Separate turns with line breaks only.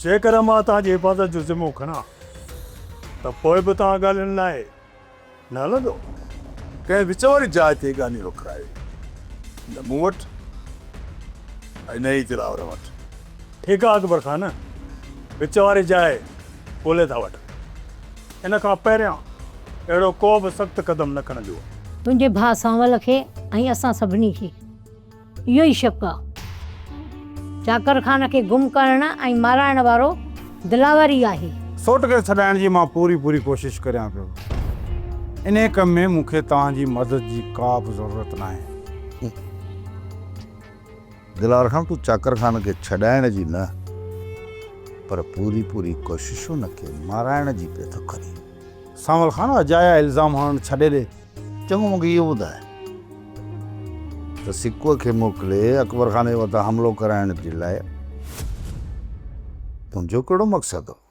جيڪڏهن مان توهان جي حفاظت جو ذمو کڻان ته پوء به توهان ڳالهين لاء نه هلندو؟
ڪنهن وچ واري جاء تي ڳالهيون رکرائي، نه مون وٽ ۽ نه ئي دلاور وٽ.
ٺيڪ آ اڪبر خان، وچ واري جاء ڳولي ٿا وٺون. ان کان پهريان اهڙو ڪو به سخت قدم نه کڻجو.
تنهنجي ڀاء سانول کي ۽ اسان سڀني کي اهو ئي شڪ آ. چاڪر خان کي گم ڪرڻ ۽ مارائڻ وارو دلاور ئي آهي.
سوٽ کي ڇڏائڻ جي مان پوري پوري ڪوشش ڪريان پيو. انهيء ڪم ۾ مون کي توهان جي مدد جي ڪا به ضرورت ناهي.
دلاور خان تون چاڪر خان کي ڇڏائڻ جي نه پر پوري پوري ڪوشش ان کي مارائڻ جي پيو ٿو ڪرين.
سانول خان اجايا الزام هڻڻ ڇڏي ڏي.
چڱو مون کي اهو ٻڌاء ته سڪوء کي موڪلي اڪبر خان جي مٿان حملو ڪرائڻ جي لاء تنهنجو ڪهڙو مقصد هو؟